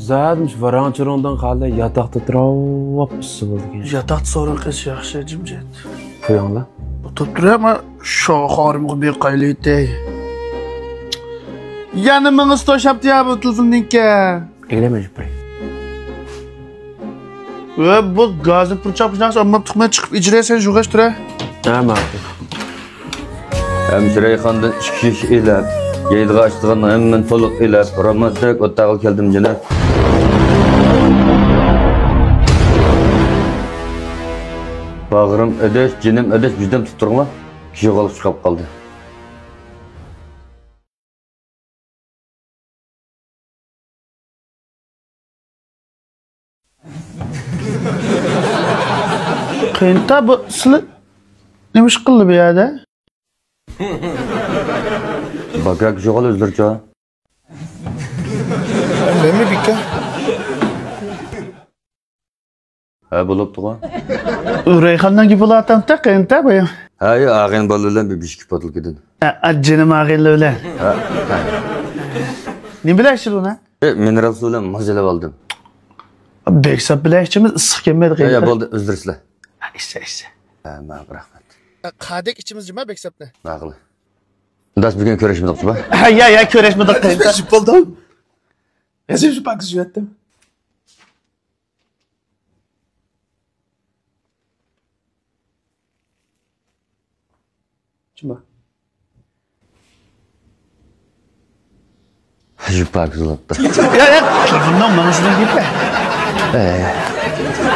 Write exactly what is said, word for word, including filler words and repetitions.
زادىمىش ۋاراڭ-چۇرۇڭدىن خالىي ياتاقتا تۇراۋاپ ئىسسى بولىدىكەن. ياتاقتا سورۇن قىلىش ياخشى، جىمجىت. قويۇڭلار. ئولتۇرۇپ تۇرۇۋەر، ما شوخ ئارمىغا بىر قايلىۋېتەي. يەنە مېڭىسى توشاپتۇ يا بۇ تېلېفوننىڭكى. ئېگىلەمە، جۈپرەي. ۋە بۇ گازنى پۇرچاپ قويساڭىز، ئامما تۇقماي چىقىپ ئىجرە سەن ژۇغاش تۇرە. ھە، ماقۇل. ھەمشىرەيخاندىن ئىككى شىش ئېلىپ، يەيدىغان ئىچىدىغاننىڭ ھەممىنى تولۇق ئېلىپ، رامانتىك ئوتاققا كەلدىم، جېنىم. باغرىم ئېدىش، جېنىم ئېدىش، بىردەم تۇتۇپ تۇرۇڭلار. كىشى قولغا چىقىپ قالدى. قېيىنتا، بۇ سىلى نېمە ئىش قىلدى بۇ يەردە؟ باكاك شۇغال ئۆزلىرىچە. مەنمۇ بىكا. ھە، بولۇپتىغۇ. رەيھاننىڭ گېپى بولۇۋاتامتى، قېيىنتا بايام. ھە، يا، ئاغىنە بالا بىلەن بىر بىشكى پوتۇلكىدىن. ئا، ئا، جېنىم ئاغىنىلەر بىلەن. ھە. نېمە بىلەن ئىچىدۇ ئۇنى؟ ئە، مىنېرال سۇ بىلەن ماز ئېلىپ ئالدىم. بەك ساپ بىلەن ئىچىمىز، ئىسسىق كەلمەيدۇ، يا، يا، قېيىنتا. بولدى، ئۆزلىرىسىلەر. ھە، ئىچسە، ئىچسە. ھە، ماقۇل، رەھمەت. قادەك ئىچىمىز جۇما بەك ساپنى. ماقۇل. داس بۈگۈن كۆرۈشمىدۇق جۇما. ھە، يا، يا، كۆرۈشمىدۇق، قېيىنتا. بولدۇم. غەزىپ پاكىز يۇياتتىم. جۇما. يۇپاك زۇلۇپتۇ. يا، يا، تېلېفوننىڭ ماڭىسىدىن گېپى. ئەي.